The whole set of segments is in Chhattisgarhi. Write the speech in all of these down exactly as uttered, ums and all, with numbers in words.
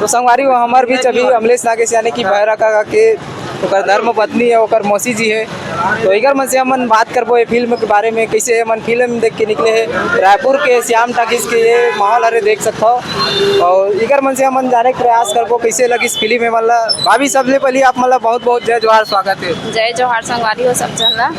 तो संगवारी हो, हमर बीच अभी अमलेश नागेश यानी कि भैरा काका के ओकर धर्म पत्नी है, ओकर मौसी जी है। तो इकर मन से हमन बात करबो ये फिल्म के बारे में, कैसे हमन फिल्म देख के निकले हैं। रायपुर के श्याम टाकीज के ये माहौल हरे, देख सकत हो। और इकर मन से हमन जाने के प्रयास करबो कैसे लगिस फिल्म है। मतलब भाभी, सबले पहले आप मतलब बहुत बहुत जय जोहार, स्वागत है। जय जोहार संगवारी हो सब झन ला।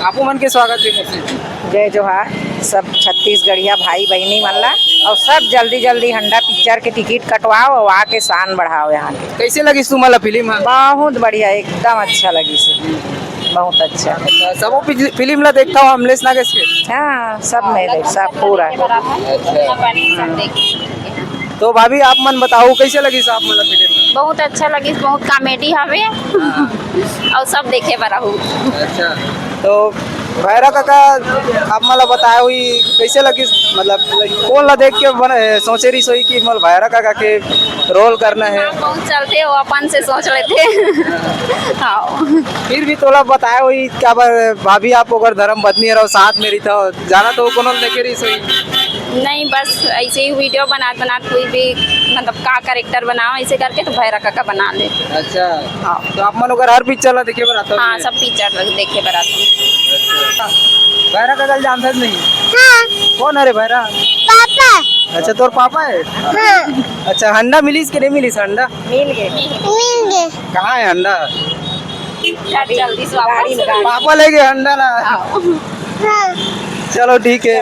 आपो मन के स्वागत है मौसी जी। जय जोहार सब छत्तीसगढ़िया भाई बहिनी मन ला। और सब जल्दी जल्दी हंडा पिक्चर के टिकट कटवाओ और आके शान बढ़ाओ यहाँ के। कैसे लगिस तुम्हाला फिल्म ह? बहुत बढ़िया, एकदम अच्छा लगिस। बहुत अच्छा। अच्छा, सबो फिल-, फिल्म ला देखता हो अमलेश नागेश के? हाँ, सब में देख, सब पूरा। अच्छा। तो भाभी, आप मन बताओ, कैसे लगिस आप मन ला फिल्म? बहुत अच्छा लगिस, बहुत कॉमेडी हवे। हाँ। और सब देखे बर आहू। अच्छा, तो भैरा काका आप मन ला बताए हुई, कैसे लगिस? मतलब कोन ला देख के मन सोचे रहिस होही कि मोला भैरा काका के रोल करना है? हाँ, बहुत चलते हो, अपन से सोच लेते। हाँ। फिर भी तोला बताए हुई, काबर भाभी आप ओकर धर्म पत्नी हरव, साथ में रहिथव, जाना तो कोनो ला देखे रहिस होही? नहीं, बस ऐसे ही वीडियो बनात बनात कोई भी मतलब का कैरेक्टर बनाओ, ऐसे करके तो भैरा काका बना ले। अच्छा। हाँ। तो आप मन ओकर हर पिक्चर ला देखे बर आथव? हाँ, सब पिक्चर ला देखे बर आथव। भैरा काका ला जानथस नहीं? हाँ। कोन हरे भैरा? पापा। अच्छा, तोर पापा है? हाँ। अच्छा, हंडा मिलिस कि नहीं मिलिस हंडा? मिल गे। मिल गे। कहाँ है हंडा? जल्दी से वापस। पापा ले गे हंडा ला। हाँ। चलो ठीक है।